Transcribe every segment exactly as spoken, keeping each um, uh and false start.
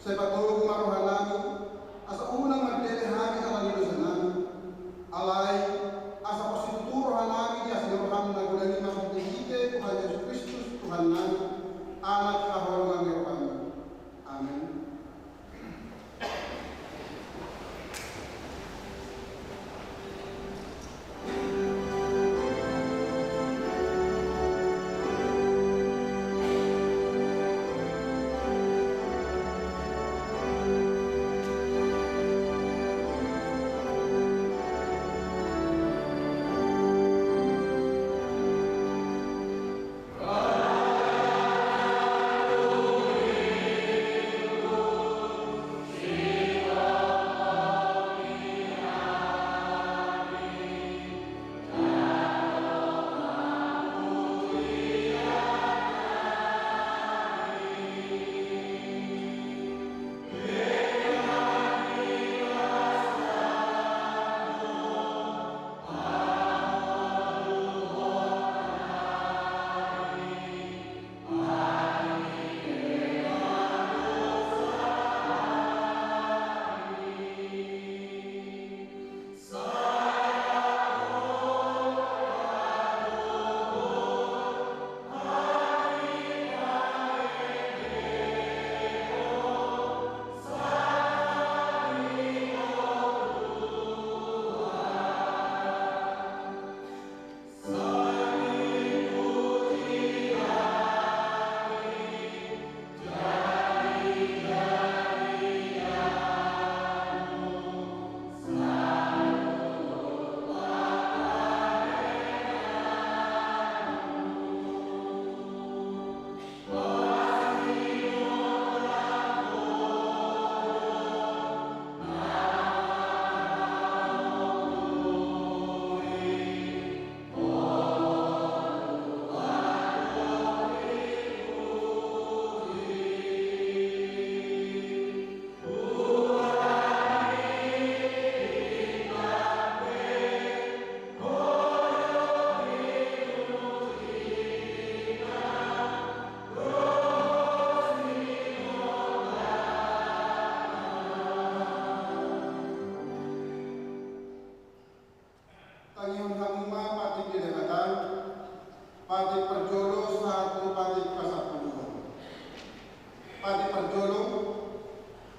Sai patogu ma rohanami, asa unang mandele hami ala ni dosanami. Alai, asa pos situtu rohanami di asi ni roham na godang i marhitehite Tuhan Jesus Kristus, Tuhannami, Anak haholongan ni rohami. Amen. Tangihon hamu ma patik ni Debata, patik parjolo sahat tu patik pasampuluhon. Patik parjolo,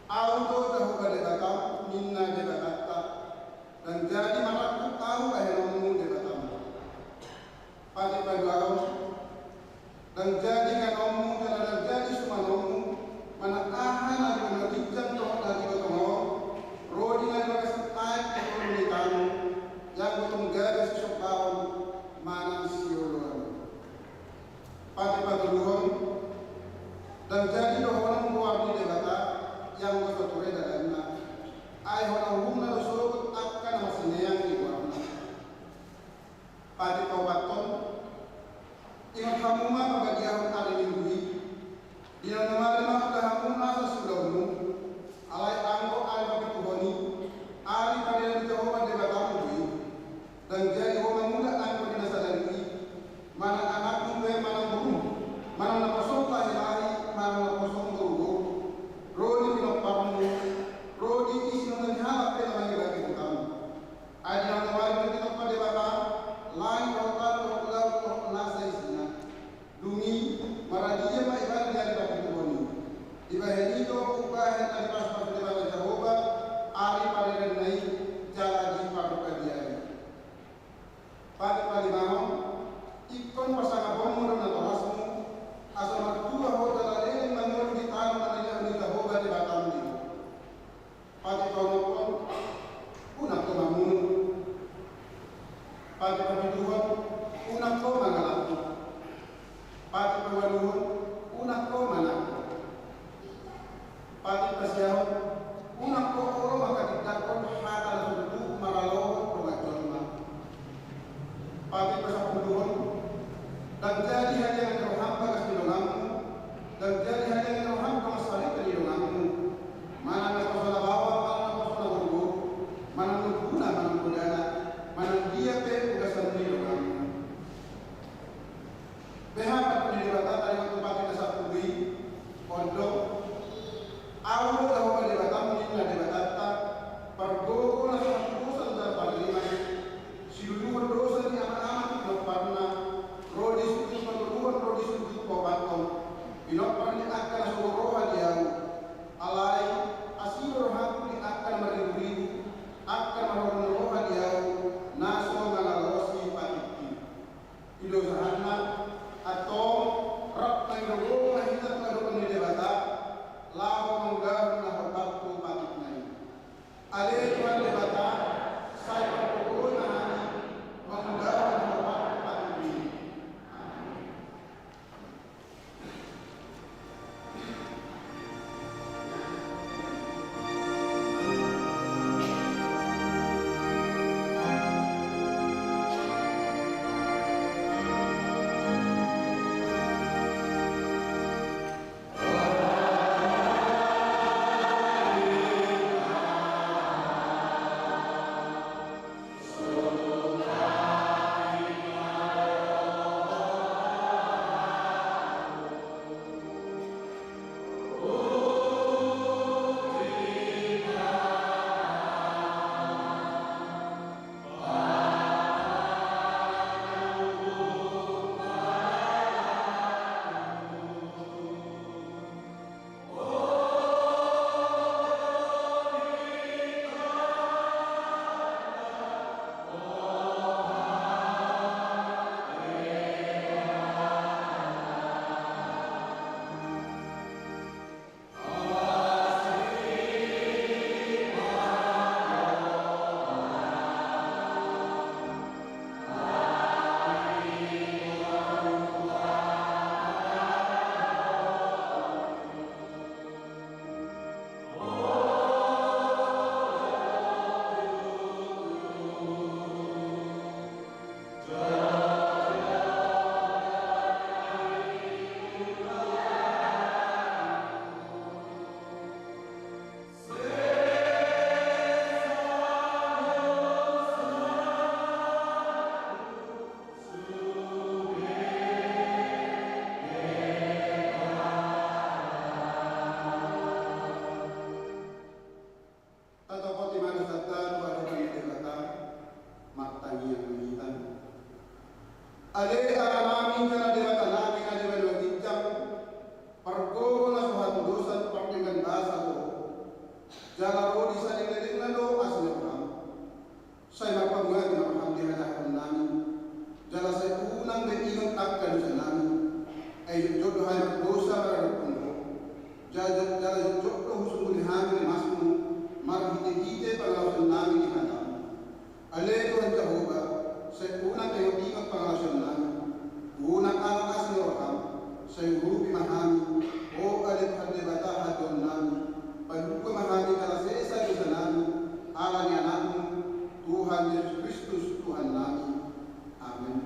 Ahu do Jahowa Debatam, ninna Debatanta, ndang jadi marangkup Ahu bahenonmu Debatam. Patik paduahon, ndang jadi inganonmu jala ndang jadi sumanonmu manang aha na di banua ginjang dohot na di gotong on, ro di na di bagasan aek di toru ni tano, ianggo tung gabe sisombaon manang sioloan. Patik patoluhon, ndang jadi dohonon goar ni Debata ianggo so ture dalanna, ai hona uhumna do sogot angka na marsineang di goarna. Patik paopathon, ingot hamu ma pabadiahon ari Minggu i. Di na namarde ma huda hamu nasa siulaonmu. Alai anggo ari papituhon i, ari panidan ni Jahowa Debatam do i. Ndang jadi ho manguda anggo di na sadari i, manang anakmu pe manang borum, manang naposom lahilahi manang naposom boruboru, ro di pinomparmu, ro di isi na nihalak pe na mangibati hutamu. Ai di na namarde ma tinompa Debata langit dohot tano dohot laut dohot nasa isina. Dung i, maradian ma ibana di ari papituhon i. Ahu do Jahowa Debatam, ninna Debatanta, pargogo na so hatudosan jala parleman, siluluhon dosa ni amanama tu pinomparna, ro di suhut parngoluon ro di suhut paopathon, pinompar ni angka na so ro roha di ahu. Alai asi do rohangku di angka na marriburibu, angka na marhorhon roha di ahu, na so mangalaosi patikki. I do sahatna, antong rap mangido gogo ma hita tu adopan ni Debata, laho mangunggahon na hormat tu patikna i. Ale Tuhan Debata, sai pargogohon ma hami mangunggahon na hormat tu patikmi. Tatopoti ma dosanta tu adopan ni Debata, martangiang ma hita. Ale Amanami jala Debatanami na di banua ginjang, pargogo na so hatudosan pardenggan basa do, jala ro di saleleng ni lelengna do asi ni roham. Sai marpanguati ma roham di hajahaonnami, jala sai unang be ingot angka dosanami. Ai jotjot do hami mardosa maradophon Ho, jala, jala jotjot do husungkuni hami rimasmu marhitehite pangalaosionnami di hatam. Ale Tuhan Jahowa, sai unang ingotingot pangalaosionnami, unang alang asi ni roham, sai urupi ma hami, Ho ale Tuhan Debata hatuaonnami, paluahon ma hami jala sesa dosanami, ala ni Anakmu, Tuhan Jesus Kristus, Tuhannami. Amen.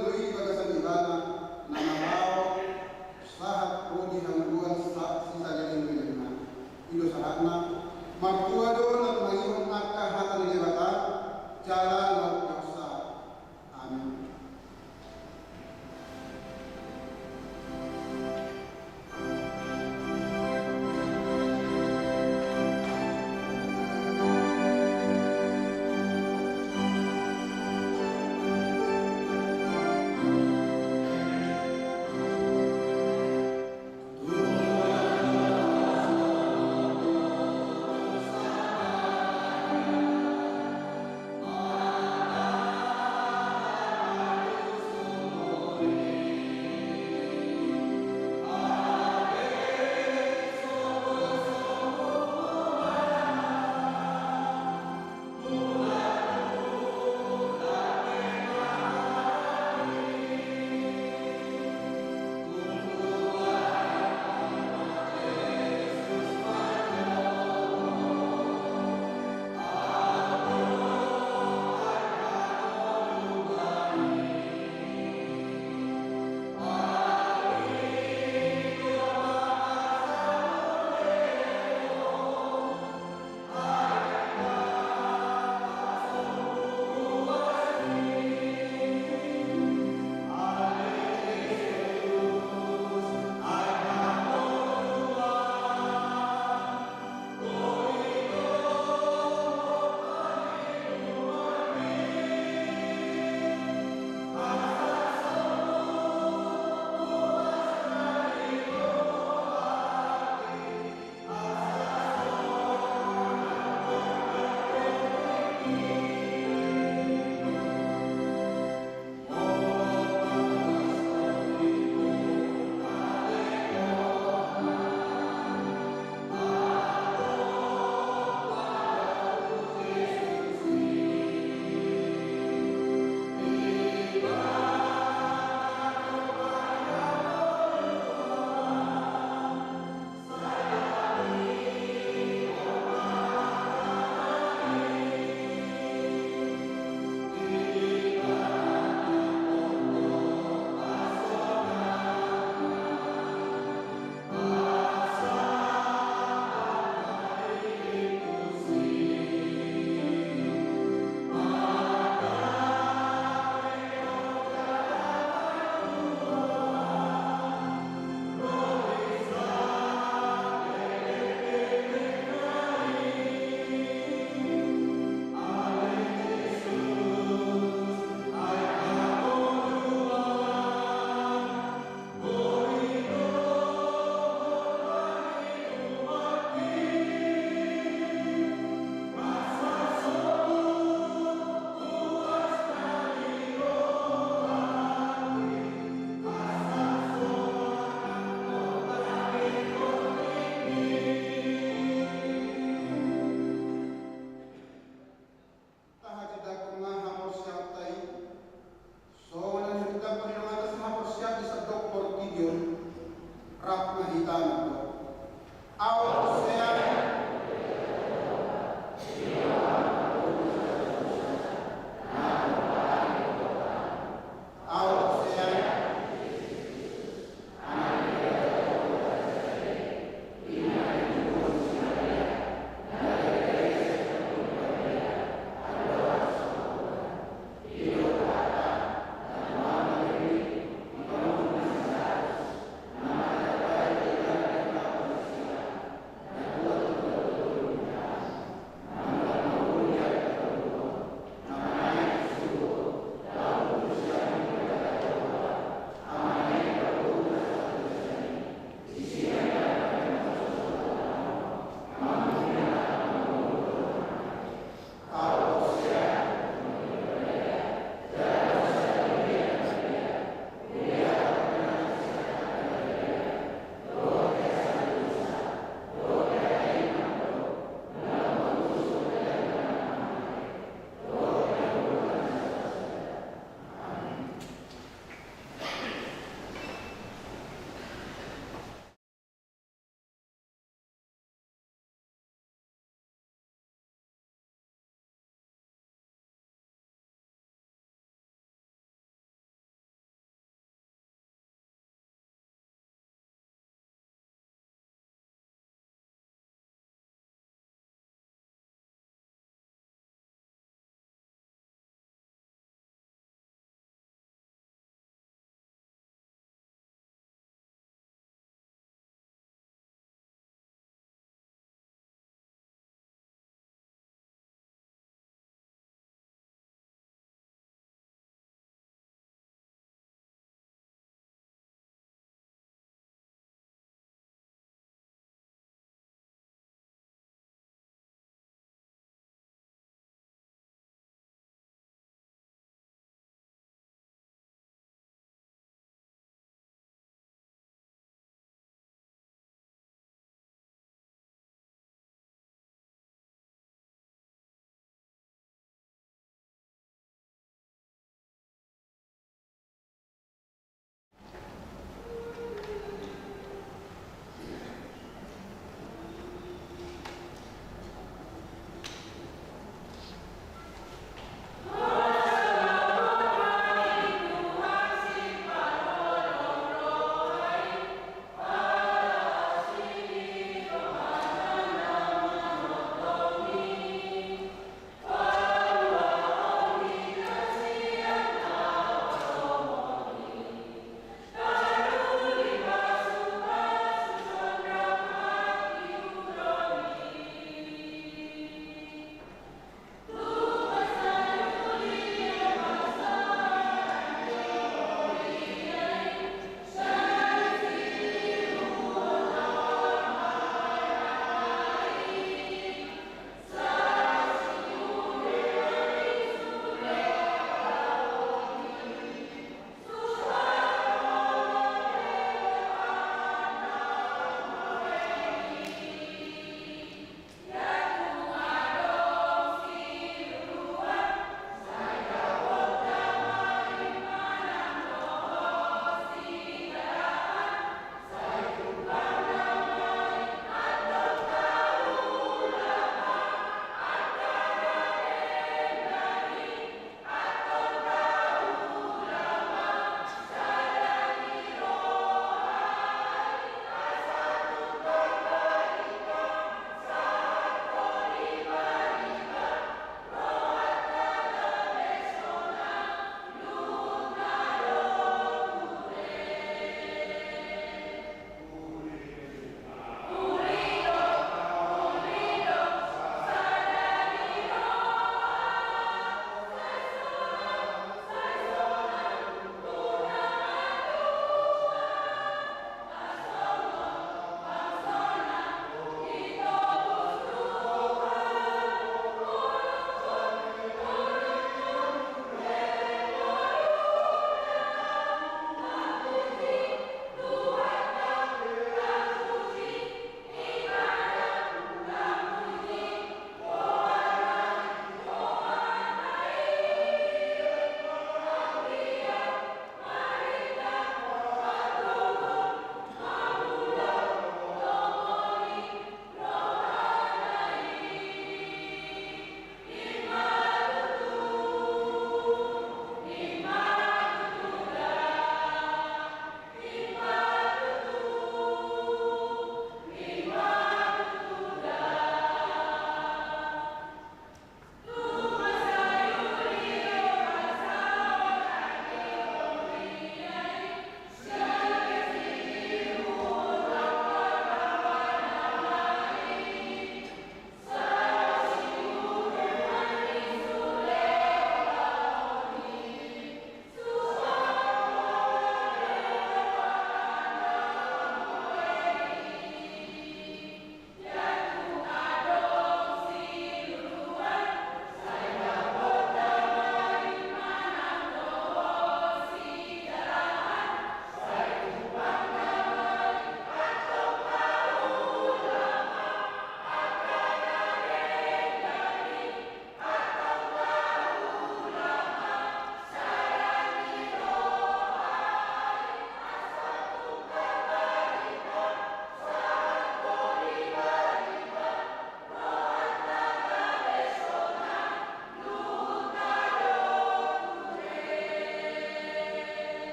do i di bagasan ibana, na marau sahat ro di hangoluan sa-, sisaleleng-lelengna. I do sahatna, martua do na tumangihon angka hata ni Debata, jala na umpeopsa. Amin.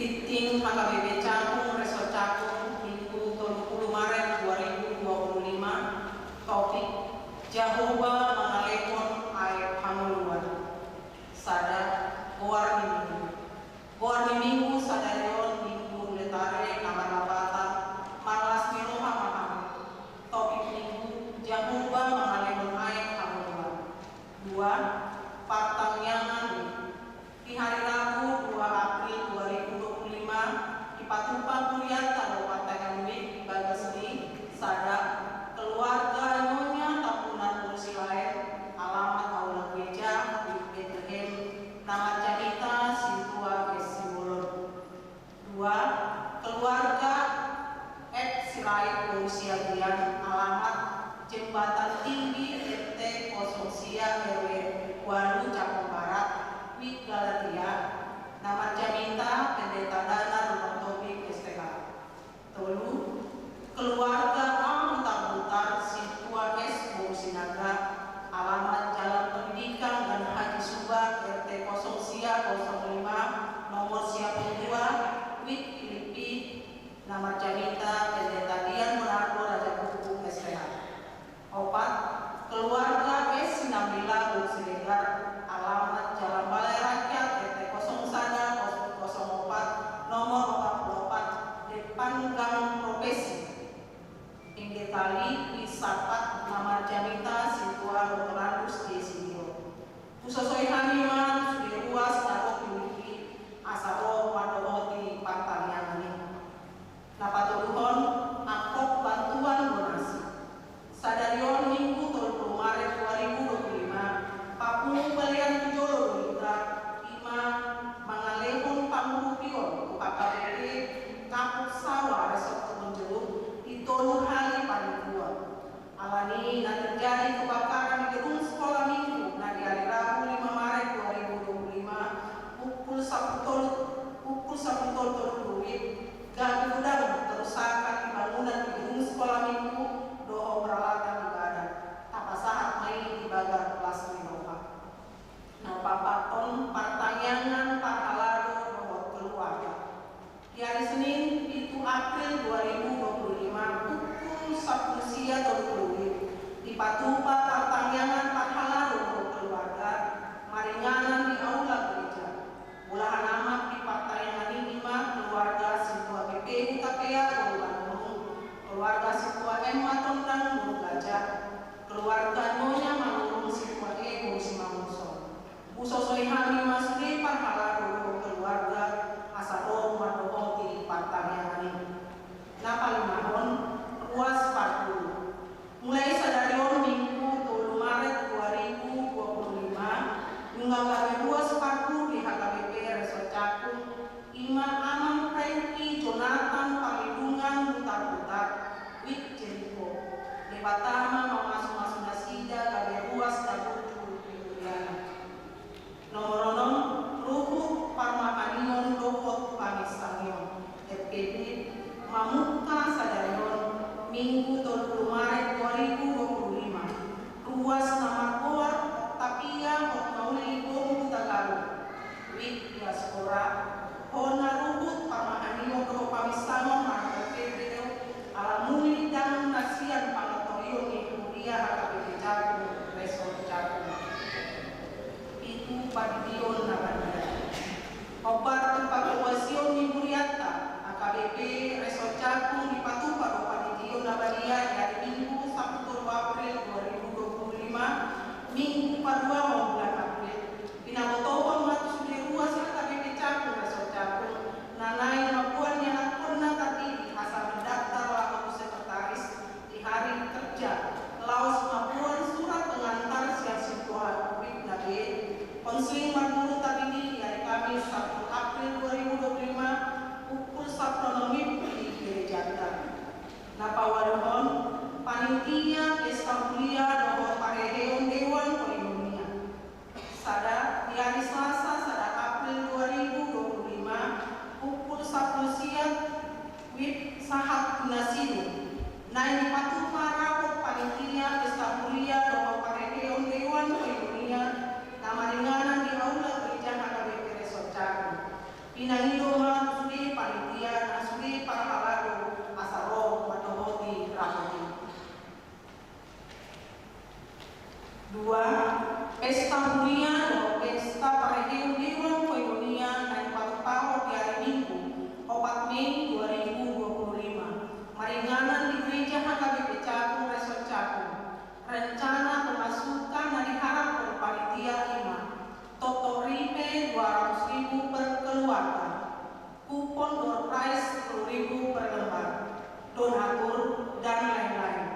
Tingting H K B P Cakung, Resort Cakung, Minggu tolu pulu Maret dua ribu dua pulu lima. Topik: Jahowa mangalehon aek hangoluan. Sada, goar ni Minggu. Goar ni Minggu sadari on Minggu Letare, na marlapatan marlas ni roha ma hami. Topik Minggu: Jahowa mangalehon aek hangoluan. Dua, partangiangan ni Minggu. Di hari Rabu dua April dua ribu dua pulu lima, dipatupa hurianta do partangiangan ni Minggu di bagas ni: Sada, keluarga Nyonya Tambunan Usilaen, alamat Aula Gereja di Betlehem, na marjamita Sintua S Simbolon. Dua, keluarga F Sirait boru Siagian, alamat Jembatan Tinggi, R T kosong sia, R W walu, Cakung Barat, Wik Galatia, na marjamita Pendeta Danar Rutobing, S T H. Tolu, keluarga A Butar-Butar, Sintua S boru Sinaga, alamat Jalan Pendidikan dan Haji Subak, R T kosong sia kosong lima, nomor sia pulu dua, Wik Filipi, na marjamita Pendeta Dian Monardo Raja Kuku, S T H. Opat, keluarga S Sinambela boru Siregar, alamat Jalan Balai Rakyat, R T kosong sada, kosong opat, nomor opat pulu opat, depan Gang Profesi. Inggit tali di sapat na marjamita Sintua Doktorandus J Silion. Husosoi hami ma sude ruas na ro di Wik i asa ro mandohoti partangiangan i. Na patoluhon, amplop bantuan donasi. Sadari on Minggu tolu pulu Maret dua ribu dua pulu lima, papungu balean tu jolo do hita, i ma mangalehon pangurupion tu H K B P Kapuk Sawah Resort Kebonjeruk di tolu hali paningkuon. Alani na terjadi kebakaran di gedung Sekolah Minggu na di hari Rabu lima Maret dua ribu dua pulu lima, pukul sampulu tolu, pukul sampulu tolu tolu pulu wib, gabe godang kerusakan di bangunan di gedung Sekolah Minggu dohot peralatan ibadah. Tapasahat ma i di bagas las ni roha. Na paopathon, partangiangan parhalado dohot keluarga. Di hari Senin pitu April dua ribu dua pulu lima, pukul sampulu sia tolu pulu wib, dipatupa partangiangan parhalado dohot keluarga maringanan di Aula Gereja. Bolahan amak di partangiangan i i ma keluarga Sintua P P Hutapea boru Manurung, keluarga Sintua M Matondang boru Gajah, keluarga Nyonya Manurung Sintua E boru Simangunsong. Husosoi hami ma sude parhalado dohot keluarga asa ro mandohoti partangiangan i. Na palimahon, ruas parguru. Mulai sadari on Minggu tolu Maret dua ribu dua pulu lima, nunga gabe ruas parguru di H K B P Resort Cakung, i ma Amang Franky Jonathan Parlindungan Butar-Butar, Wik Jeriko. Debata ma mamasu-masu nasida gabe ruas na burju di huriana. Nomor onom, ruhut parmahanion dohot panginsangion, R P P, mamungka sadari on Minggu tolu pulu Maret dua ribu dua pulu lima. Ruas na margoar Tapia hot Mauli Boru Hutagaru, Wik Diaspora, hona ruhut parmahanion dohot panginsangion marhata R P P do, ala muli ndang na sian pangatorion ni huria H K B P Cakung, Resort Cakung. Pitu, pandidion na badia. Hombar tu panghobasion ni hurianta, H K B P Resort Cakung dipatupa do pandidion na badia di ari Minggu sampulu tolu April dua ribu dua pulu lima, Minggu paduahon bulan April. Pinabotohon ma tu sude ruas H K B P Cakung Resort Cakung na naeng mamboan ianakhonna tardidi asa mandaftar laho tu sekretaris di hari kerja laos mamboan surat pengantar sian sintua Wik na be, konseling marguru tardidi di ari Kamis sampulu April dua ribu dua pulu lima, pukul sampulu onom WIB di gerejanta. Na paualuhon, panitia pesta huria dohot parheheon dewan koinonia. Sada, di ari Selasa sada April dua ribu dua pulu lima, pukul sampulu sia WIB sahat tu na sidung, naeng dipatupa rapot panitia pesta huria dohot parheheon dewan koinonia na maringanan di aula gereja H K B P Resort Cakung. Pinangido ma tu sude Warta, kupon door prize sepuluh ribu per lembar, donatur, dan lain-lain.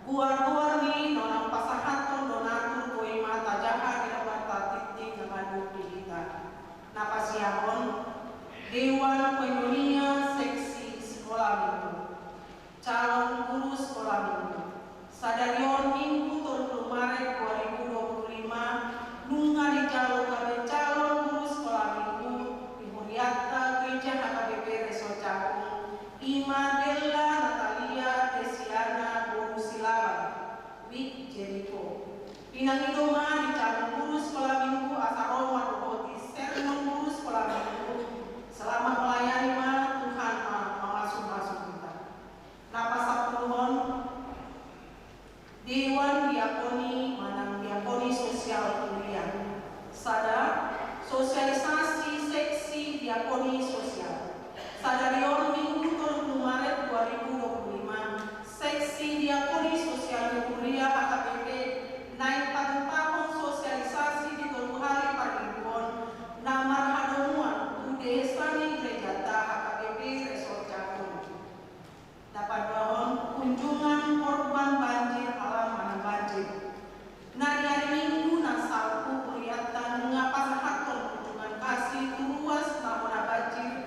Goar-goar ni na unang pasahathon donatur boi ma tajaha di lembar tartintin na mandung di hita. Na pasiahon, Dewan Penyonia Seksi Sekolah Minggu. Calon guru sekolah minggu. Sadari on Minggu tolu pulu Maret dua ribu dua pulu lima, nunga dijalo gabe calon guru sekolah minggu di hurianta Gereja H K B P Resort Cakung, i ma Della Natalia Desiana boru Silaban, Wik Jeriko. Pinangido ma di calon guru sekolah minggu asa ro mandohoti sermon guru sekolah minggu. Selamat melayani ma, Tuhan ma mamasu-masu hita. Na pasampuluhon, Dewan Diakoni manang Diakoni Sosial Huria. Sada, sosialisasi seksi diakoni sosial. Sadari on Minggu tolu pulu Maret dua ribu dua pulu lima, seksi diakoni sosial di Huria H K B P naeng patupahon sosialisasi di tolu hali parmingguon na marhadomuan tu desa ni gerejanta H K B P Resort Cakung. Na paduahon, kunjungan korban banjir alam manang banjir. Na di ari Minggu na salpu hurianta nunga pasahathon kunjungan kasih tu ruas na hona banjir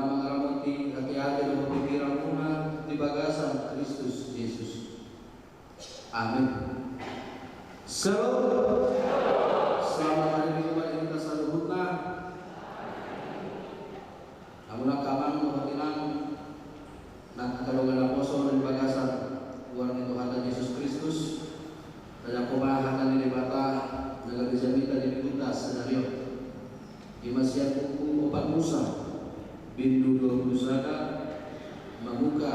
mangaramoti ateate dohot pingkiranmuna di bagasan Kristus Jesus. Amin. Shalom. Selamat hari Minggu bagi kita saluhutna. Hamu angka amang dohot inang, na angka dongan naposo di bagasan goar ni Tuhanta Jesus Kristus. Tajaha ma hata ni Debata na gabe jamita di Minggunta sadari on. Ima sian buku Opat Musa, bindu dua pulu sada, mamungka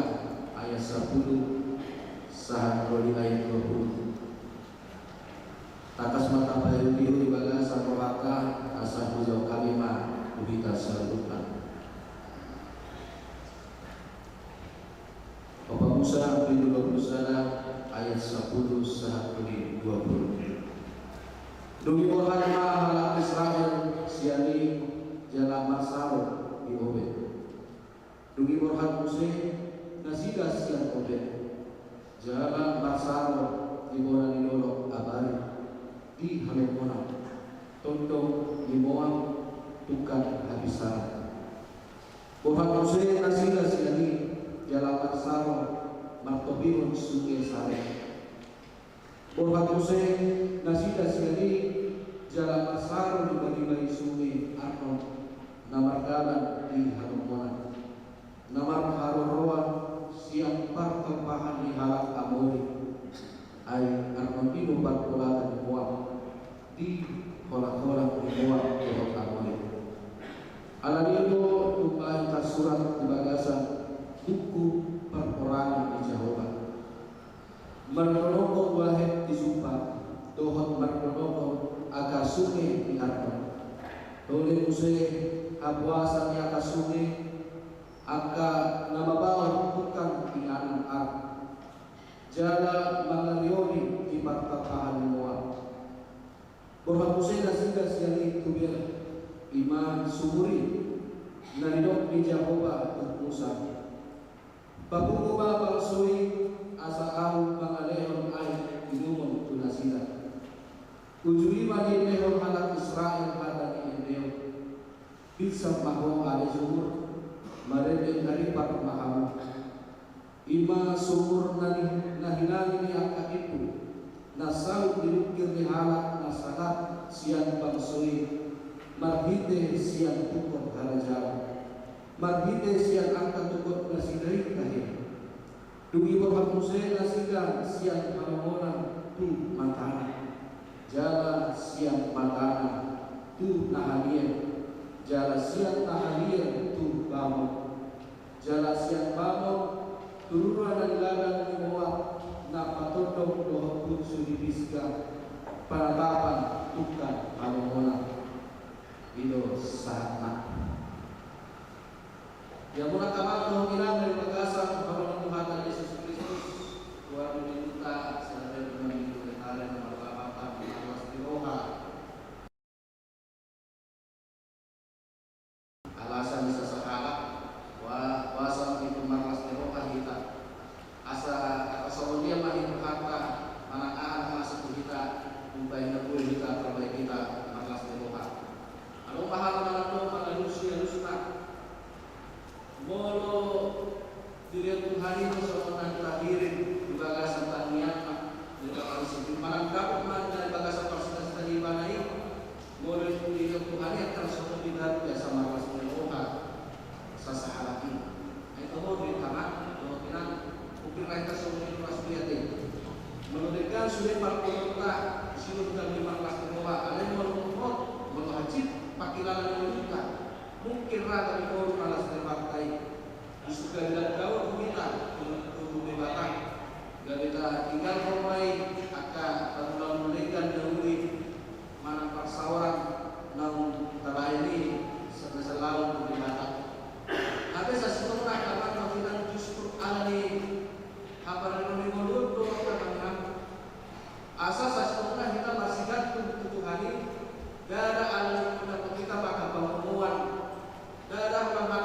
ayat sampulu sahat ro di ayat dua pulu. Tangkas ma tapaihut-ihut di bagasan rohanta, asa hujalo hami ma tu hita saluhutna. Opat Musa, bindu dua pulu sada, ayat sampulu sahat tu di dua pulu. Dung i borhat ma halak Israel sian i jala marsaro di Obed. Dung i borhat muse nasida sian Obed jala marsaro di bona ni dolok Abarim di halongonan, tondong ni Moab, tungkan habisaran. Borhat muse nasida sian i jala marsaro martopihon sunge Saron. Borhat muse nasida sian i jala marsaro di bagi-bagi sunge Arnon na mardalan di halongonan, na marharoroan sian partompahan ni halak Amori. Ai Arnon i do parpolatan ni Moab di holang-holang ni Moab dohot Amori. Alani i do umbahen tarsurat di bagasan buku parporangan ni Jahowa. Mardonokhon wahen ni Jumpa dohot mardonokhon angka sunge ni Arnon. Tole muse hapoasan ni angka sunge, angka na mabaor tungkan inganan ar, jala mangariori di partompahan ni Moab. Borhat muse nasida sian i tu Beer, ima sumur i, na nidok ni Jahowa tu Musa: Papungu ma bangso i, asa ahu mangalehon aek inumon tu nasida. Uju i ma dilehon halak Israel hata ni ende on: Binsar ma ho ale sumur, marende na ripar ma hamu. Ima sumur na ni, na hinanggi ni angka impu, na saut dilungkir ni halak na sangap sian bangso i, marhite sian tungkot harajaon, marhite sian angka tungkot nasida i tahe. Dung i borhat muse nasida sian halongonan tu matana, jala sian matana tu Nahaliel, jala sian Nahaliel tu Bamot, jala sian Bamot tu rura na di ladang ni Moab, na patondong dohot punsu ni Pisga, panatapan tungkan halongonan. I do sahatna. Ia muna kabar dohot inang di bagasan Tuhanta Jesus Kristus, goar ni Debata, sadari on minggu letare na marlapatan marlas ni roha. Alasan ni sasahalak, wa-, boasa muse marlas ni roha hita. Asa, asa songon dia ma hita, manang aha na masuk tu hita, umbahen na boi hita, tarbahen hita marlas ni roha. Adong ma hata na mandok mangalusi alusna. Molo dilehon Tuhan i do songon na tahirim di bagasan tangiangna, di bagasan manang dapot ma di bagasan parsinta-sinta ni ibana i. Molo dilehon Tuhan i, angka na songon i, biasa marlas ni roha sasahalak i. Ai toho do hita ma, toho do hita. Umpir na hita songon i, marlas ni roha i. Molo denggan sude parpolonta, disi do hita marlas ni roha. Alai molo hot, molo hansit pangkilalaan ni ngolunta, mungkin ra gabe molo marlas ni rohanta i. Justru gabe dao tu hita, tu, tu Debata. Gabe tatinggalhon ma i angka parulaon denggan na uli manang parsaoran naung tabahen i, sa-, na salaon tu Debata. Hape sasintongna, angka amang dohot inang, justru alani haparade ni ngolu on do, angka amang, asa sasintongna hita marsigantung tu Tuhan i, ndada alani na hita mangkapangomoan, ndada alani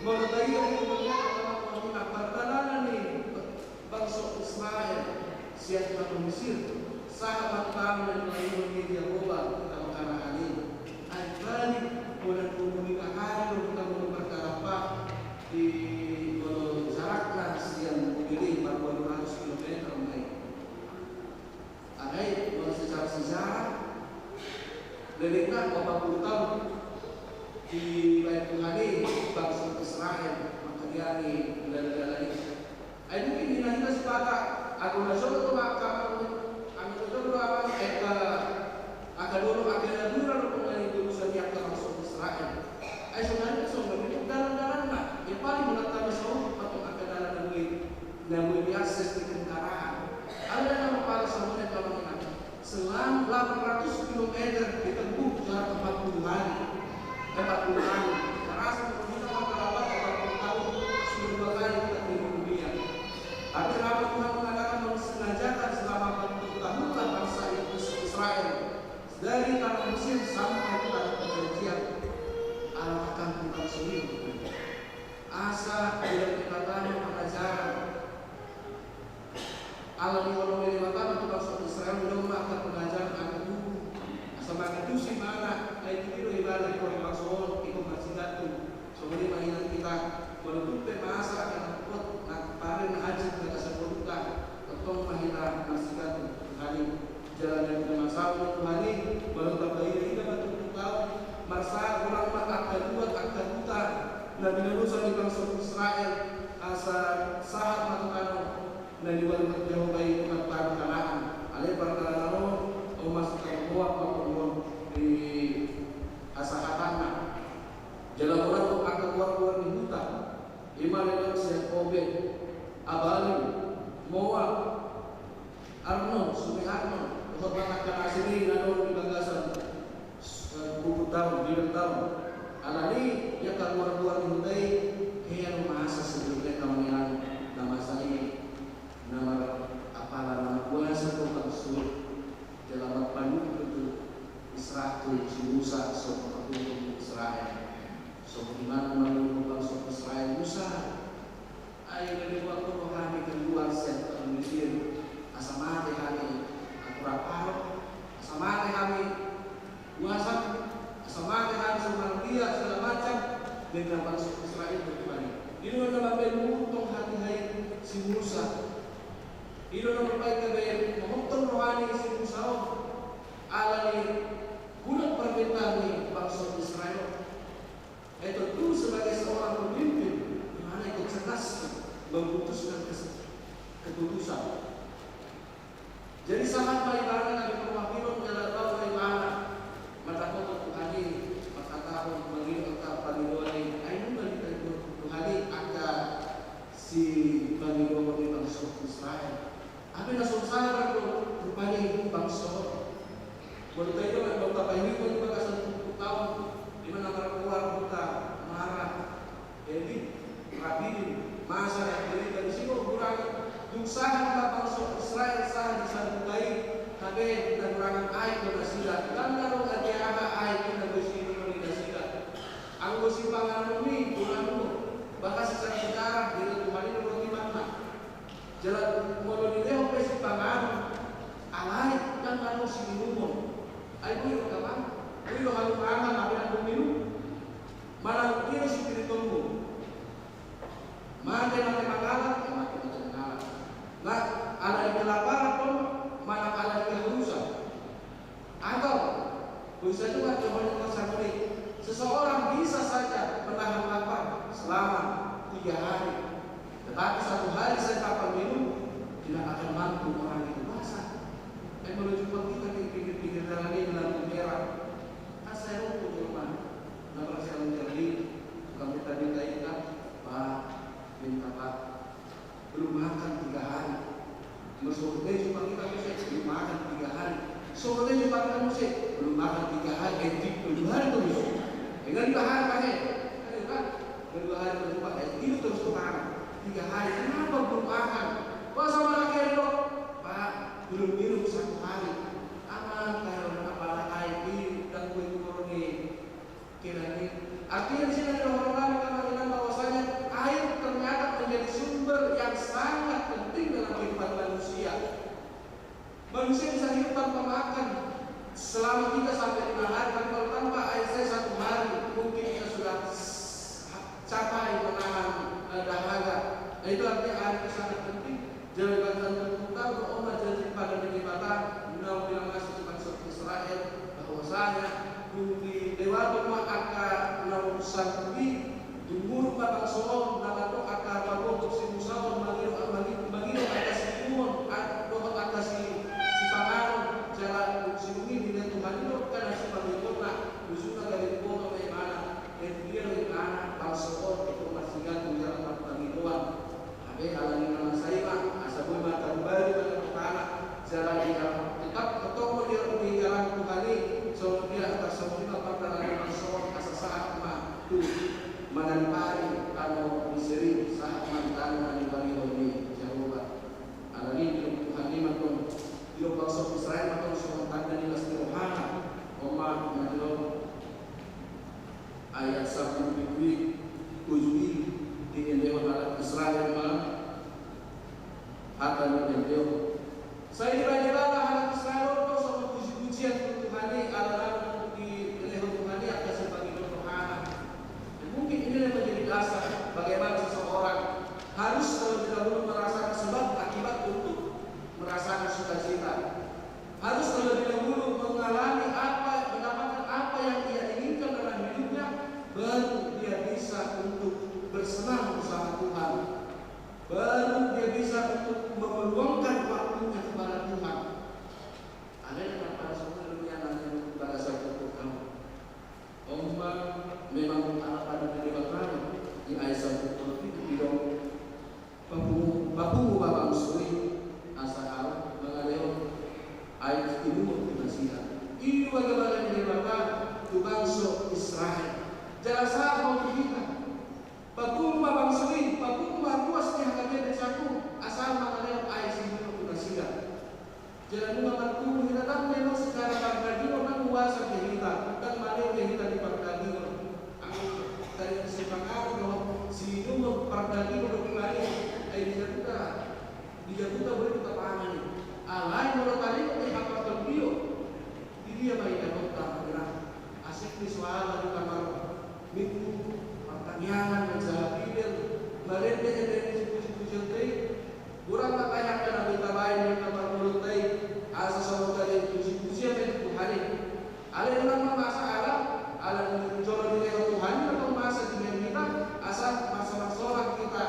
Molo taida di buku ni Amang Wahina, pardalanan ni bangso Israel sian tano Mesir, sahat ma tu tano na nipangido ni Jahowa di tano Kanaan i. Ai balik, molo dua pulu lima hari do hita molo mardalan, di molo jarakna sian Bogor i, marwalu ratus kilometer ma i. Alai molo secara sejarah, lelengna opat pulu taon dibaen Tuhan i bangso Israel mangkatai dalan-dalan i. Ai mungkin hita-hita sipata, ago na jolo do angka, ago na jolo do angka, angka dolok, angka natura do pernah diurusan di angka bangso Israel. Ai sonari songon i dalan-dalanna, ya paling mengatakan saut patong angka dalan na boi, na boi diakses di kendaraan. Alai na mapala songon i, angka amang inang, selang delapan ratus kilometer ditempuh jarak empat puluh hari. Empat puluh hari. Terasa pemerintah mengkalabat empat puluh tahun, sudah dua kali kita keliling dunia. Tapi kenapa Tuhan mengatakan mensengajakan selama empat puluh tahunlah bangsa Is-, Israel dari tanah Mesir sampai ke tanah perjanjian? Ala akan tentang sendiri. Asa dibaen Debata ma pengajaran. Ala ni holong ni Debata ma tu bangso Israel, didok ma angka pengajaran, angka tubu. Asa mangantusi ibana, ai tingki do ibana di bangso on, ingkon marsigantung. Songon i ma inang hita, molo tung pe masa angka na hot, na paling na hansit di bagasan ngolunta, tongtong ma hita marsigantung tu Tuhan i. Jala na pinamasaon ni Tuhan i, molo tapaida-ida ma turpukta on, marsahat godang ma angka luat, angka huta na binalusan ni bangso Israel, asa sahat ma tu tano na niualuhon Jahowa i, tu tano Kanaan. Alai pardalanan on, on ma sitarboak ma tongon di hasahatanna. Jala godang do angka goar-goar ni huta, i ma na nidok sian Obed, Abalim, Moab, Arnon, Sunge Arnon, dohot ma angka na asing i na adong di bagasan, eh, buku taon, Bibel taon. Alani i angka goar-goar ni huta i, hea do masa sebenarna, angka amang inang, na masa i na mar-, apala na markuasa do bangso i. Jala marpanungkun do Israel tu si Musa, songon panuntun Israel. Songon i ma na manungkun bangso Israel, Musa, ai gabe boan do rohami keluar sian tano Mesir, asa mate hami atur apalo, asa mate hami puasa, asa mate hami songon dia, segala macam, ninna bangso Israel tu Tuhan i. I do na mambaen muruk tong hatiha i si Musa. I do na mambaen gabe mahothon roha ni si Musa on. Ala ni godang parmintaan ni bangso Israel. Ai tontu sebagai seorang pemimpin, ibana ikut cerdas memutuskan kes-, keputusan. Jadi sahat ma ibana na di pangwahinon jala tau ma ibana mandapothon Tuhan i, mangkatahon mangido angka pangidoan i, ai nunga dipangido Tuhan i angka sipangidoon ni bangso Israel. Hape na so sabar do rupani bangso on. Molo taida ma, molo tapaihutihut di bagasan turpukta on, i ma na margoar huta Mara, Elim, Rafidim, masa na terjadi di situ, hurang. Dung sahat ma bangso Israel sahat di sada huta i, hape na hurangan aek do nasida, ndang adong ate aha aek i na boi siinumon ni nasida. Anggo sipanganon i hurang do, bahkan secara sejarah didok Tuhan i do roti manna. Jala molo dilehon pe sipanganon, alai ndang adong siinumon. Ai boi do, angka amang, boi do hamu mangan, hape ndang adong inum. Manang i do sipiritonmu. Mate, mate mangalap, ya mate, mate mangalap. Nah, ala ni kelaparan do, manang ala ni kehausan. Atau, bisa juga Tuhan itu sendiri. Seseorang bisa saja menahan lapar selama tiga hari. Tetapi satu hari saja tanpa minum, tidak akan mampu orang itu. Masa? Eh, molo jumpa hita di pinggir-pinggir jalan i, di lampu merah. Kan sai rungkun di rumah. Na berhasil menjadi, bukan minta-minta hita, Pak, minta, Pak. Belum makan tiga hari. Molo songon i jumpa hita muse, belum makan tiga hari. Songon i jumpa hita muse, belum makan tiga hari. Eh, di-, dua hari terus. Eh, nggak dua hari, Pak, eh. Kan itu kan? Nggak dua hari terus, Pak, eh. Itu terus, Pak. Tiga hari. Kenapa belum makan? Wah, sama lagi, Dok. Pak, belum minum satu hari. Aman, kayak orang apa lagi, dan gue turun nih. Kira ni, artinya di sini ada orang lain, kan, bilang bahwasanya Itu artinya ayat ini sangat penting. Jala bangso turpukta do on ma janji padan ni Debata naung pinamasa tu bangso Israel, bahwasanya dung dilewati ma angka naung sanggup i, dung muruk ma bangso on, na mandok angka pabotok si Musa on, mangido, mangido, mangido angka siinumon, dohot angka si, sipanganon, jala dung sidung i dilehon Tuhan i do angka na sipangidoonna, ujungna gabe diboto ma ibana. Jadi dia do ibana bangso on, itu masih gantung jala marpangidoan. Alani na masa i ma, asa boi ma tarubai ma di tano, jala tetap tongtong do di jalan Tuhan i, songon dia tarsongon i ma pardalanan bangso on, asa sahat ma tu manang pari tano Misir i, sahat ma di tano na nibarihon ni Jahowa. Alani i didok Tuhan i ma tong, didok bangso Israel ma tong songon tanda ni las ni rohana. On ma na didok ayat sampulu pitu i, tujuh i, diendehon halak Israel ma hata ni endehon. Sai dibahen halak Israel on do songon pujipujian tu Tuhan i, ala naung dilehon Tuhan i angka sipangidoan rohana. Dan mungkin inilah yang menjadi dasar bagaimana seseorang harus terlebih dahulu merasakan sebab akibat untuk merasakan sukacita. Harus terlebih dahulu mengalami apa, mendapatkan apa yang ia inginkan dalam hidupnya, baru dia bisa untuk bersenang bersama Tuhan. Baru dia bisa untuk meluangkan waktunya kepada Tuhan. Alai na parsaoran na hinaholongan ni Debata, satu tu kamu. On ma memang ala padan ni Debata do, di ayat sampulu pitu didok, papungu, papungu ma bangso i, asa ahu mangalehon aek inumon tu nasida. I do bagabaga ni Debata tu bangso Israel. Jala sahat ma tu hita. Papungu ma bangso i, papungu ma ruas ni hagabeon desa i, asa ahu mangalehon aek inumon tu nasida. Jala nunga marpungu hita, ndang memang secara pardagingon ndang huasa be hita, ndang male be hita di pardagingon. Anggo taringot sipanganon dohot siinumon pardagingon do hita i, ai di jabu ta, di jabu ta boi do tapangan i. Alai molo taringot di hapartondion, di dia ma idaonta, hira? Asing ni soara di kamar minggu, partangiangan, manjaha Bibel, marende ende ni sipujipujianta i. Godang ma angka na boi tabahen di kamar minggunta i, asa songon tanda pujipujian ma i tu Tuhan i. Alai unang ma masa ala, ala ni jolo dilehon Tuhan i ma tong masa di hita, asa marsorak-sorak hita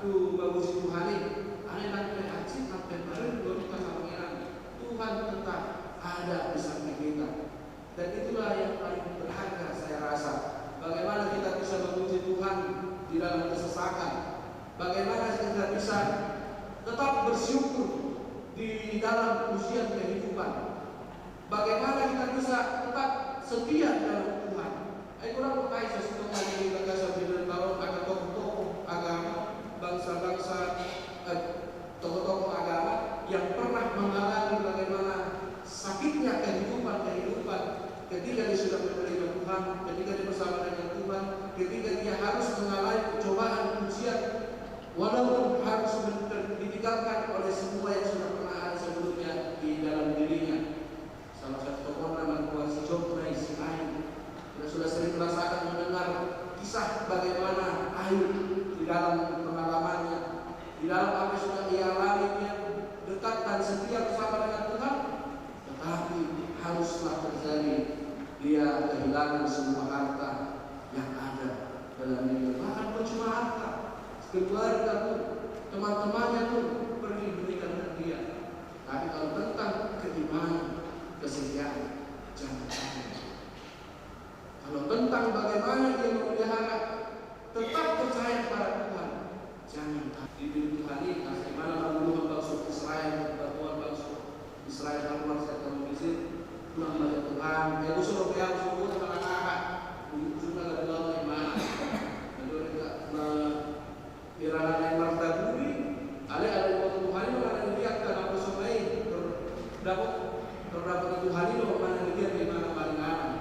tu mamuji Tuhan i. Alai nang pe hansit, nang pe marende, godang ma sapanginan, Tuhan tetap ada di samping kita. Dan itulah yang paling berharga saya rasa. Bagaimana kita bisa memuji Tuhan di dalam kesesakan? Bagaimana kita bisa tetap bersyukur di dalam ujian kehidupan? Bagaimana kita bisa tetap setia dalam Tuhan? Ai godang do hita sasintongna di bagasan binahen on angka tokoh-tokoh agama, bangsa-bangsa, eh, tokoh-tokoh agama yang pernah mengalami bagaimana sakitnya kehidupan-kehidupan ketika dia sudah menerima Tuhan, ketika dia bersama dengan Tuhan, ketika dia harus mengalami cobaan, ujian, walaupun harus men-, ditinggalkan oleh semua yang sudah pernah ada sebelumnya di dalam dirinya. Salah satu tokohna ma tua si Job na isi air. Kita sudah sering merasakan mendengar kisah bagaimana Ayub di dalam pengalamannya, di dalam apa yang sudah ia alami, dia dekat dan setia bersama dengan Tuhan, tetapi haruslah terjadi dia kehilangan semua harta yang ada dalam dirinya. Bahkan bukan cuma harta, keluarga pun, teman-temannya pun pergi meninggalkan dia. Tapi kalau tentang keimanan, kesetiaan, jangan takut. Kalau tentang bagaimana dia memelihara, tetap percaya kepada Tuhan, jangan takut. Di Tuhan i, asa ibana manguluhon bangso Israel, bantuan bangso Israel haluar sian tano Mesir, pulang balik Tuhan. Ya, bosok, ya, bosok, bosok, anak-anak. Ujungna gabe laho ibana. Lalu mereka me- Irana naeng martaburi, alai, alai diboto Tuhan i do manang dia angka na poso na i, tor dapot, tor dapot ni Tuhan i do manang dia, dia manang maringanan.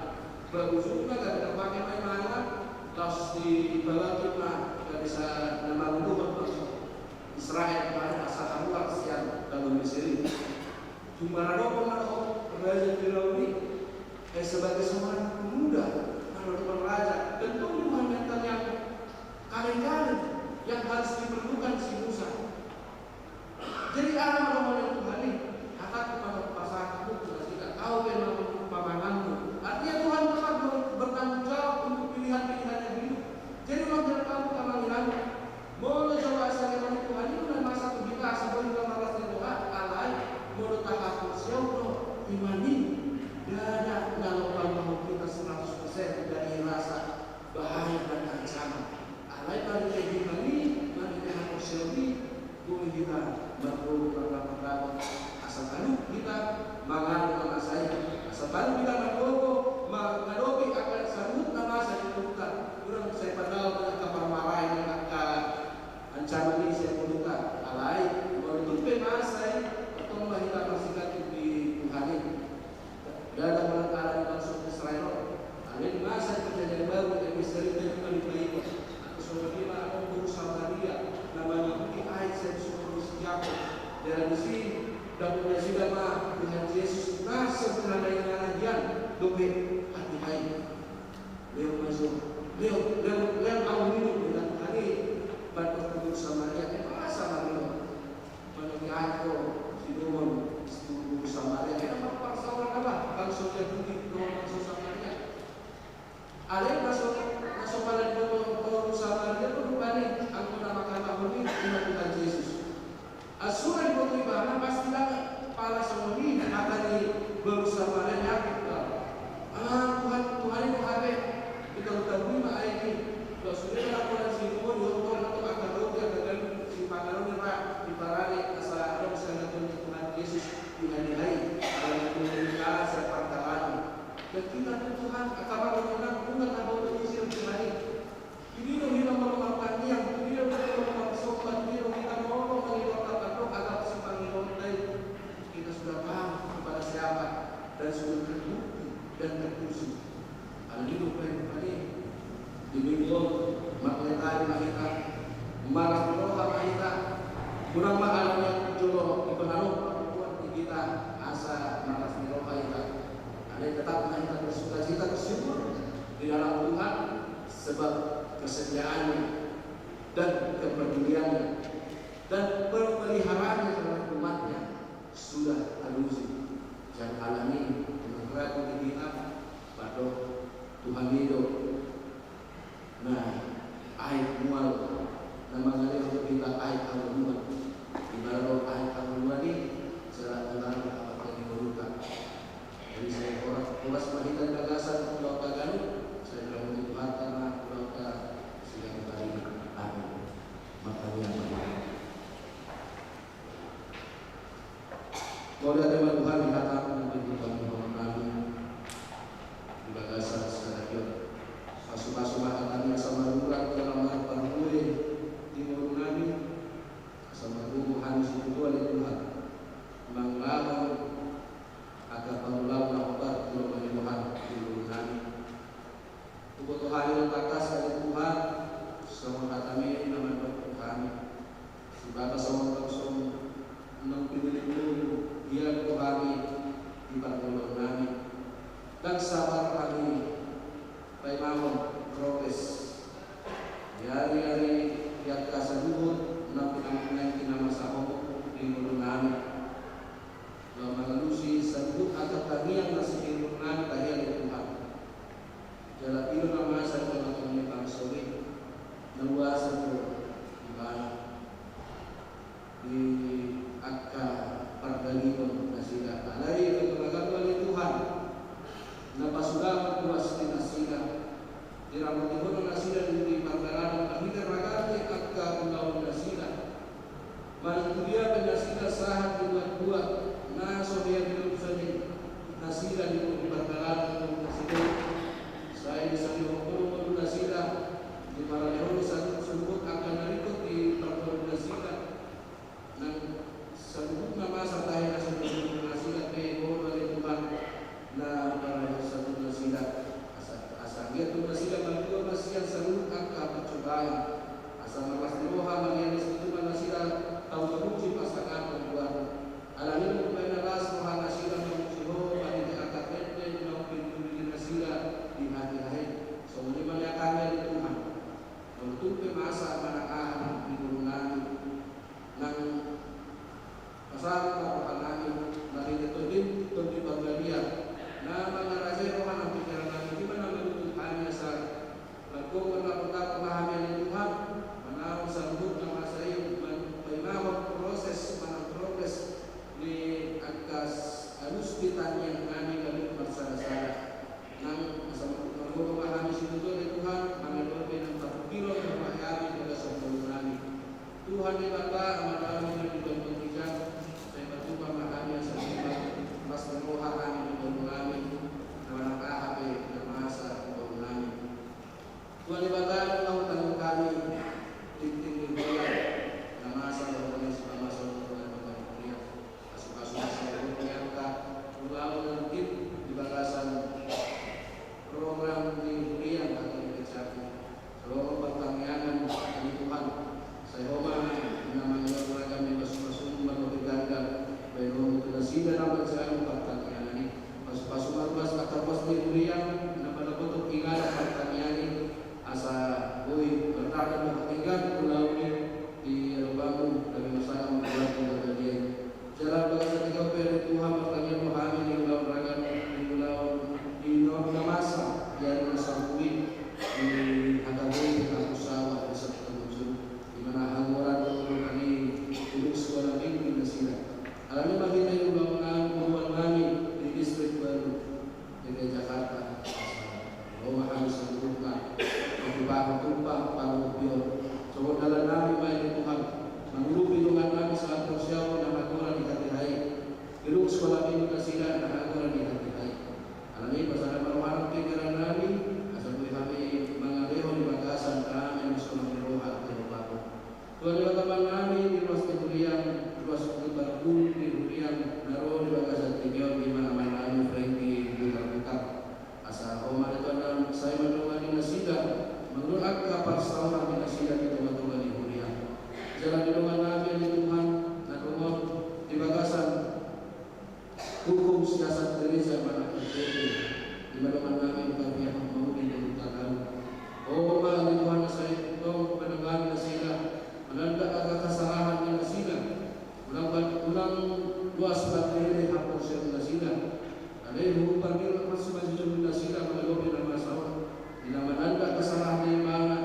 Ba ujungna gabe terpake ma ibana, laos dipabangkit ma gabe sa na manguluhon bangso Israel, manang asa haluar sian tano Mesir i. Cuma radophon ma dohot raja Firaun i, eh, sebagai seorang pemuda, radophon raja, tentu Tuhan minta yang kaleng-kaleng yang harus diperlukan si Marhite iman i, marhite haporseaon i, boi hita margogo marlapatan, asa talu hita mangalusi na masa i, asa talu hita margogo mangadopi angka saluhut na masa di ngolunta. Unang sai padaon angka parmaraan, angka ancaman i sian ngolunta. Alai molo tung pe masa i, tongtong ma hita marsigantung di Tuhan i. Ndada manang ala ni bangso Israel on. Alai di masa perjanjian baru, di Epis dari tadi kami baik. Atau songon i ma adong boru Samaria na mangihut aek sian sumur ni si Jakob. Jala disi dapot nasida ma Tuhan Jesus na so sihadaion na hian dope hatiha i. Lehon ma jo, lehon, lehon, lehon ahu minum, ninna Tuhan i. Baen boru Samaria, eh, masa ma lehon? Molo diaek ho, sidohon boru Samaria, ai ndang marparsaoran na ba bangso Jahudi dohot bangso Samaria. Alai na so, na so pala diboto boru Samaria do rupani anggo na manghatahon i, ninna Tuhan Jesus. Asura diboto ibana pasti ndang pala songon i hata ni boru Samaria, diaek do. Ah, Tuhan, Tuhan i do hape. Ditabui ma aek i. Sude ma laporan si Simon, dihot ma tu angka roti, angka ganup sipanganon i ra diparade asa adong sian Tuhan Jesus di hatiha i. Ala ni Tuhan i sian pardalanan. Dan hita tu Tuhan, angka pangomoan nunga taboto i sian Tuhan i. Pintor do hita molo martangiang, pintor do hita molo marsomba, pintor do hita molo mangido, tangkas do adong sipangidoonta i. Kita sudah tahu kepada siapa dan sudah terbukti dan terpuji. Alani do baen pade di minggu on, martangiang ma hita, marlas ni roha ma hita. Unang ma alani jolo dipanganon pangomoan di hita asa marlas ni roha hita. Alai tetap ma hita bersukacita, bersyukur di dalam Tuhan, sebab kesetiaan-Nya dan kepedulian-Nya dan pemeliharaan-Nya terhadap umat-Nya sudah teruji. Jala alani i, unang ragu di hita, mandok Tuhan i do na aek mual, na mangalehon tu hita aek hangoluan. Di mana do aek hangoluan i? Jala unang do hape di ngolunta. Jadi sai horas, horas ma hita di bagasan ulaonta ganup, sai diramothon Tuhanta ma ulaonta siganup ari. Amin. Martangiang ma hita. Mauliate ma Tuhan di hata-Mu na pintor pangihut nami di bagasan sadari on. Pasu-pasu ma hata-Mi asa marurat jala marparbue di ngolu nami, asa margogo hami sitiruon ale Tuhan, mangulahon angka pangulaon na hombar tu Ho ma ale Tuhan di ngolu nami. Huboto hami do tangkas ale Tuhan, songon hata-Mi na mandok tu hami. Sipata songon tong songon naung pinillit-Mu, hian do hami di parngoluon nami. Ndang sabar hami paimahon progres di ari-ari di angka saluhut na pinamungka na masa hohom di ngolu nami. Laho mangalusi saluhut angka tangiang na sihirihir nami tahe ale Tuhan. Jala i do na masa di tonga-tonga ni bangso i, na uasan do ibana di angka pardagingon nasida. Alai adong do ragam ale Tuhan na pasuda uas ni nasida. Diramoti Ho do nasida di pardalanan marhite ragam ni angka ulaon nasida. Manang tu dia pe nasida sahat di buat-buat na so hea dilulusan i nasida di pardalanan nasida. Sai disalihon Ho do ngolu nasida, diparade Ho do saluhut angka na ringkot di parngoluon nasida. Nang saluhut na masa tahe na so dilulusan nasida pe Ho do ale Tuhan na parade saluhut nasida. Asa, asa anggiat tung nasida malua ma sian saluhut angka parcobaan. Asa marlas ni roha ma nian di situtu ma nasida tau tamuji pasangapon goar-Mu. Alani i do umbahen na las roha nasida mamuji Ho marhite angka ende naung pinillit nasida di hatiha i. Songon i ma nian hami ale Tuhan. Molo tung pe masa manang aha nang di ngolu nami, nang pasahat ma roha nami marhite Tondi, Tondi Parbadia na mangarajai roha nang pikiran nami, i ma na manuntun hami asa margogo marlapatan ma hami ale Tuhan, manaon saluhut na masa Tuhan Debata, Amanami na di banua ginjang, sai patupa ma hami asa tumpas ni roha hami di banua nami, na manang aha pe na masa di banua nami. Tuhan Debata, nunga hutangihon hami tingting ni huria, na masa di banua nami, sipamasu di banua nami. Pasupasu ma sai angka ulaon na tingki di bagasan program ni huria, angka ni gereja. Salongan partangiangan ni Tuhan, sai Ho ma na mangihuthon ragam ni pasupasu-Mu marhobas ganda, bahen Ho tu nasida na manjalo partangiangan i. Pasupasu ma ruas angka ruas ni huria, na mandapothon inganan partangiangan i, asa boi mardalan dohot denggan ulaon i di adopan-Mu, gabe marsangap ma tu Ho di na badia i. Jala bagasan tingki on pe ale Tuhan, martangiang do hami di ulaon ragam, di ulaon di na masa di ari na salpu i, di H K B P Kampung Sawah di Satu Tabunjuru, di mana hagoran do ulaon i di Luksuala Minggu nasida. Alani i ma hita di ulaon nami, ulaon nami di Distrik Baru D K I Jakarta. Asa Ho ma hami saluhutna, manghupahupa pangurupion. Songon dalan nami ma i ale Tuhan, mangurupi dongan nami sahat tu siaon na hagoran di hatiha i. Di Luksuala Minggu nasida na hagoran di hatiha i. Alani i pasada ma roha nang pikiran nami, asa boi hami mangalehon di bagasan dame na sonang ni roha di adopan-Mu. Tuhan Debata Amanami, di ruas ni huriaM, ruas ni parguru ni huriaM, na ro di bagasan tingki on, di mana Amanami Frankie Butarbutar. Asa Ho ma ale Tuhan na sai mandongani nasida, mangalehon angka parsaoran ni nasida di tongatonga ni huriaM. Jala di dongan nami ale Tuhan, na ro di bagasan hukum siasat gereja manang R K P, di mana dongan nami Bupati Ahmad Maudi dan Bupati Tagalog. Ho ma ale Tuhan na sai tongtong mandongani nasida, mananda angka kesalahan ni nasida, unang ba-, unang loas bahen haporseaon nasida. Alai huhut pardiramon ma sijolojolo nasida mangadopi na masa on, di na mananda kesalahan ni ibana,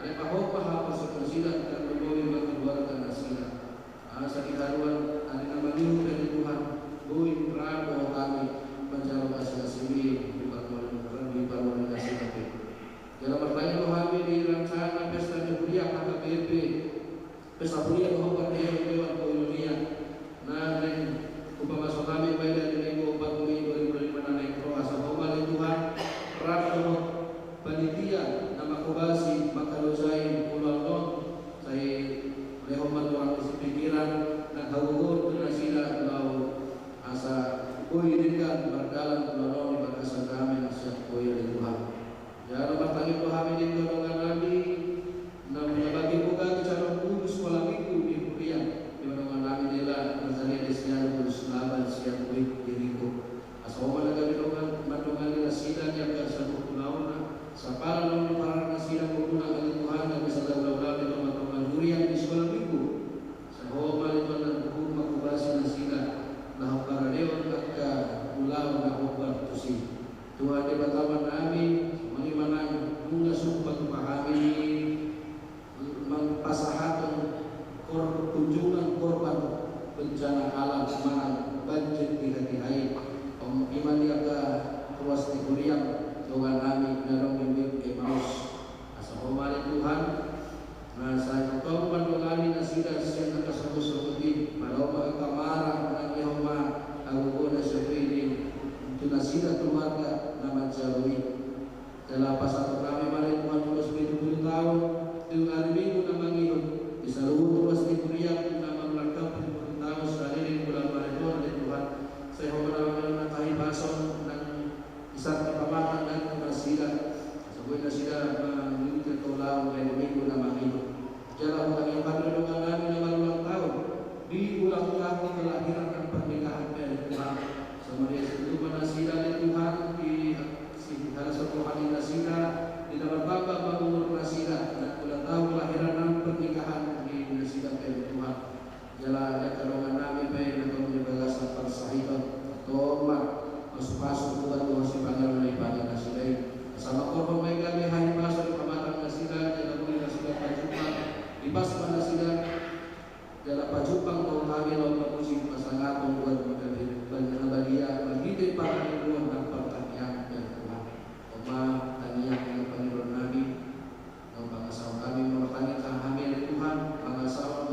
alai pahompa haporseaon nasida, tarlumobi ma keluarga nasida. Asa di haluan ari na mangihut ale Tuhan, boi ra do hami manjalo asiasiMi di parmoli-, di parmoli nasida pe. Jala martangiang do hami di rencana pesta ni huria H K B P, pesta huria dohot pardeaon Dewan Koinonia, na naeng hupamasu hami ma i di ari Minggu opat Mei dua ribu dua puluh lima na naeng ro, asa Ho ma ale Tuhan, rap dohot panitia na manghobasi mangkalojai ulaon on, sai lehon ma torang ni pikiran nang hagogoon tu nasida laho asa boi denggan mardalan ulaon on di bagasan dame na siap boi ale Tuhan. Jala martangiang do hami di angka dongan nami na mangabaki boga di calon guru Sikola Minggu di huria, di mana dongan nami Dela Rosalia Desiano Guru Sulaban sian Wik Jeriko. Asa Ho ma na gabe dongan, mandongani nasida di angka saluhut ulaonna, sapala naung diparara nasida guruna ale Tuhan, gabe sada ulaon di tongatonga huria di Sikola Minggu. Asa Ho ma ale Tuhan na huhut manghobasi nasida, laho paraleon angka ulaon na hombar tusi. Tuhan Debata Amanami, songon i ma nang nunga so hupatupa hami, pasahaton kor-, kunjungan korban bencana alam manang banjir di hatiha i. Songon i ma di angka ruas ni huriaM, dongan nami na adong di Wik Emaus. Asa Ho ma ale Tuhan, na sai tongtong mandongani nasida sian angka songon-songon i, pala Ho ma angka marah, nang lehon ma hagogoon na sian Ho i tu nasida keluarga na manjalo i. Jala pasahaton nami ma ale Tuhan ulos pitu pulu taon di ari Minggu na mangihut di saluhut ruas ni huriaM na mangulang tahun pitu pulu taon saleleng, ulaon ma ale Tuhan, ale Tuhan, sai Ho ma na mangalehon angka hahipason nang isar ni pamatang nang tu nasida. Asa boi nasida mangihut angka ulaon di ari Minggu na mangihut. Jala hutangianghon ma dongan nami na marulang tahun di ulang tahun kelahiran nang pernikahan pe ale Tuhan. Sai maria situtu ma nasida ale Tuhan, di sihalason roha ni nasida, di na martamba ma umur nasida, nang ulang tahun kelahiran nang pernikahan ni nasida pe ale Tuhan. Jala di angka dongan nami pe na tong di bagasan parsahiton, tong ma pasupasu, ubat dohot sipanganon na dipangan nasida i. Asa mangkorhon ma i gabe hahipason di pamatang nasida, jala boi nasida pajumpang, ipas ma nasida, jala pajumpang dohot hami laho mamuji, pasangapon, ubat na badia marhite parhatopan nang partangiangan, ya Tuhan. Ho ma tangiang nang pangidoan nami. Nang pangasahon nami, martangiang hami ale Tuhan, pangasahon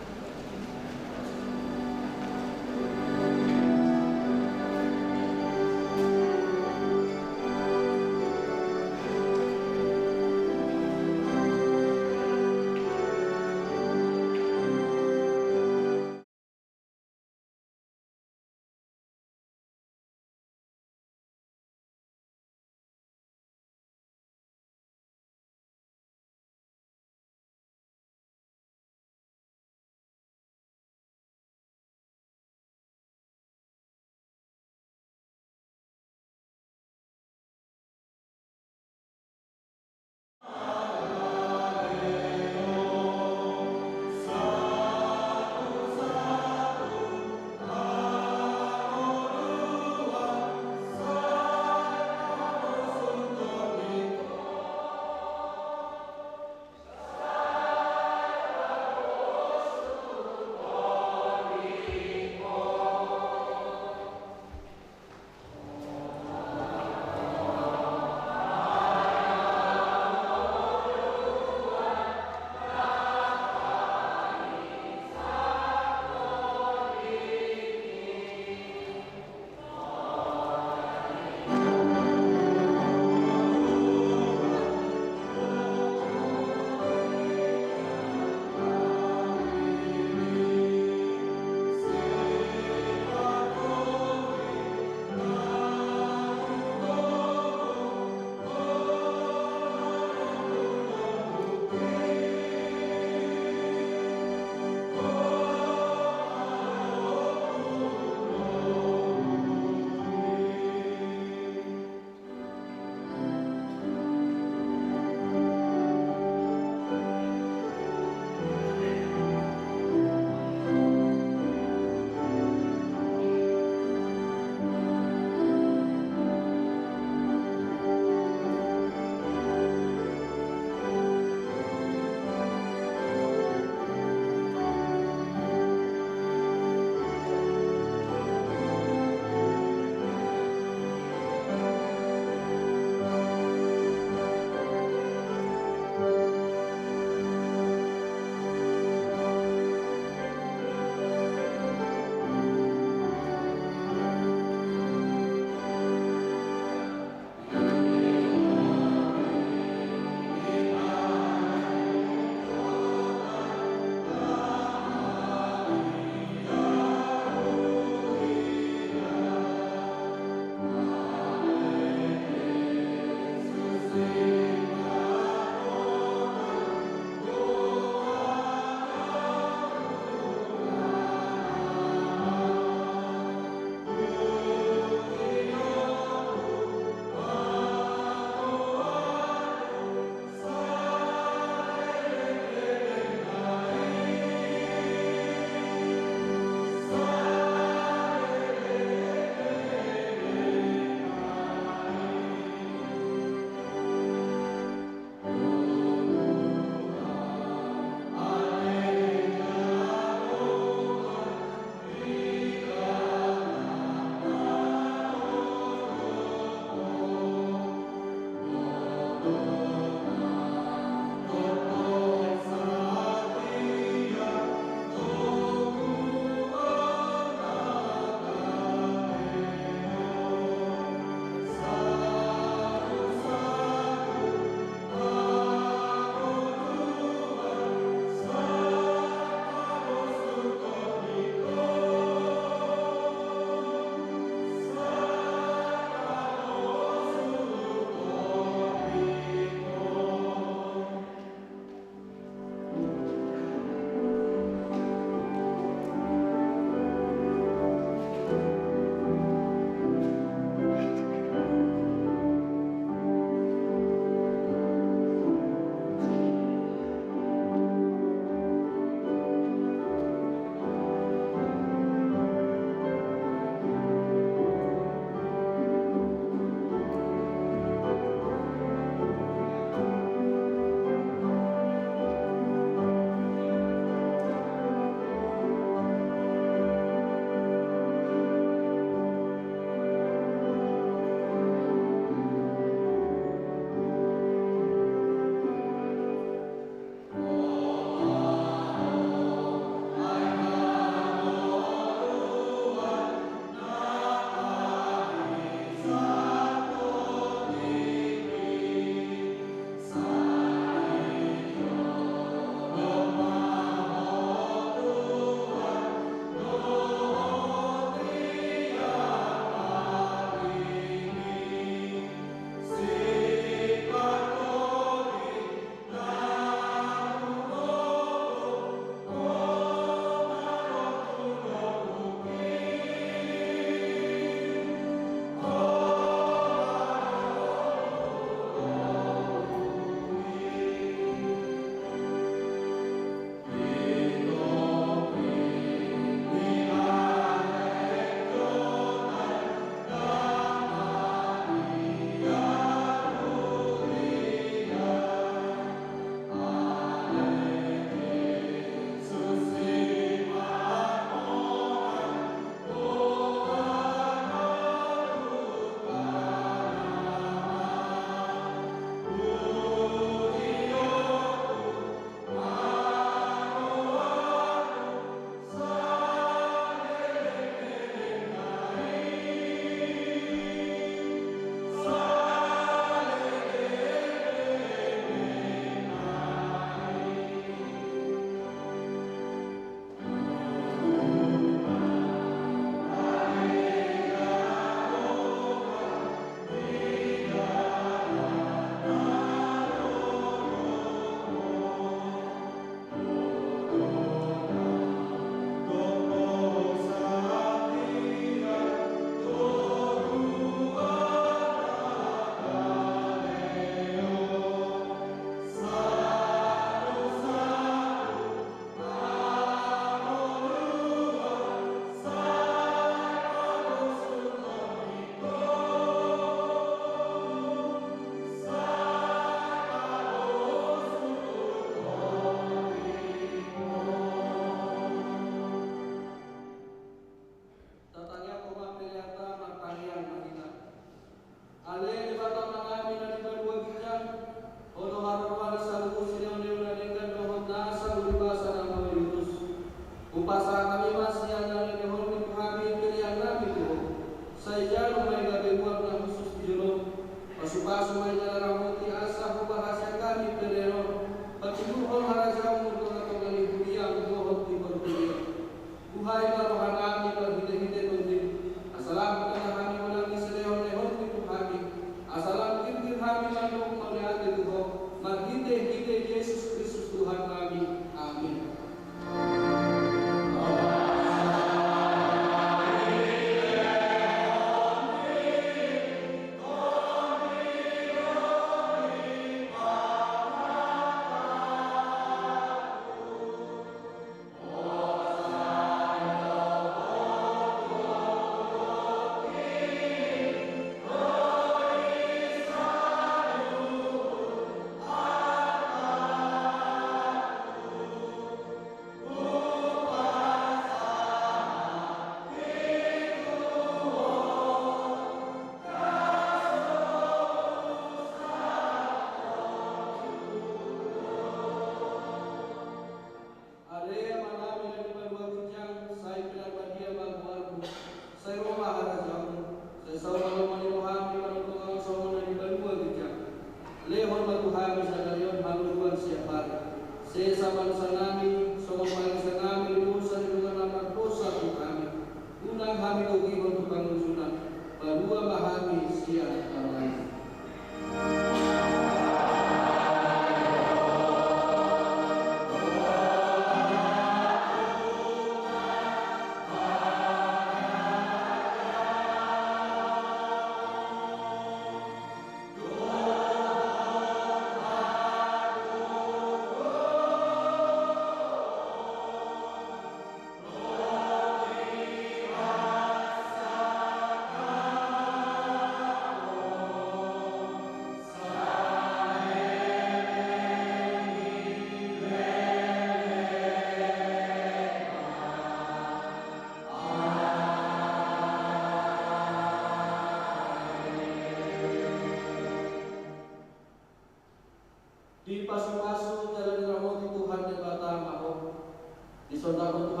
Songon na